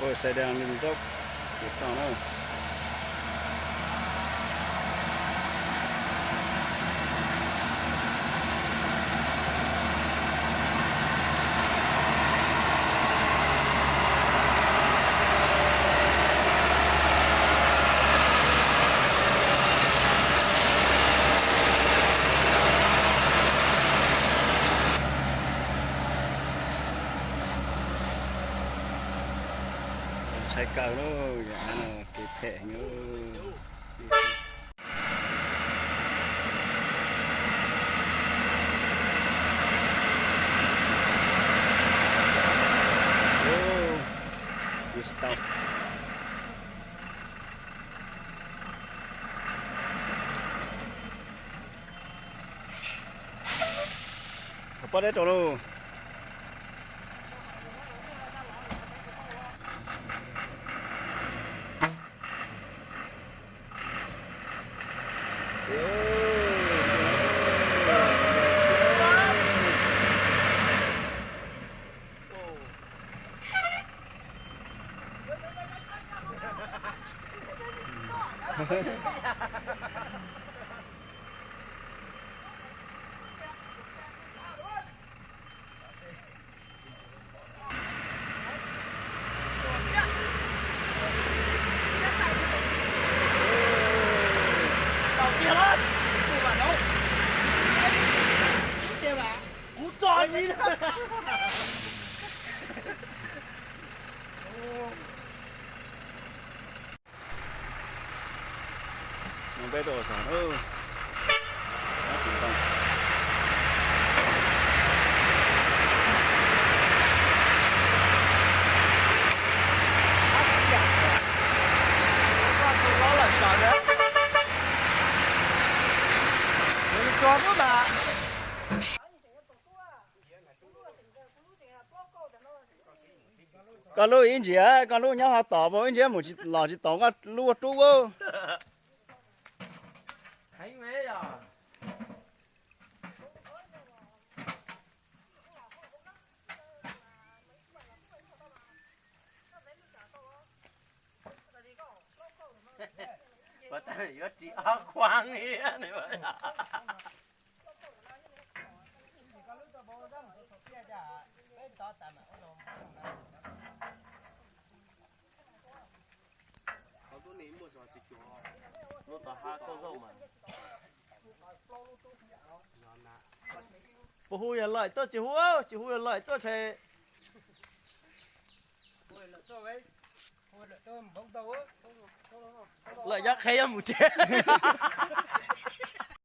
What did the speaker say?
Ua xais dab li ntxaub, ces tau na. Ntshai kawg lauj, yam no kev phem heev. Ua tsis tau. Thov pab deb rau lauj. Mus peb tuaj ua zog. Koj lub ib ntsis, koj lub nyob hauv tod, ib ntsis mus los tsis tau koj lub ua rub. Yuav ris ob khuab. Lub tom hab kauj zaum mas. Puas hu yog laim tuaj tsis hu, tsis hu yog laim tuaj tshais. Laim yog qheb yuav mus tsev.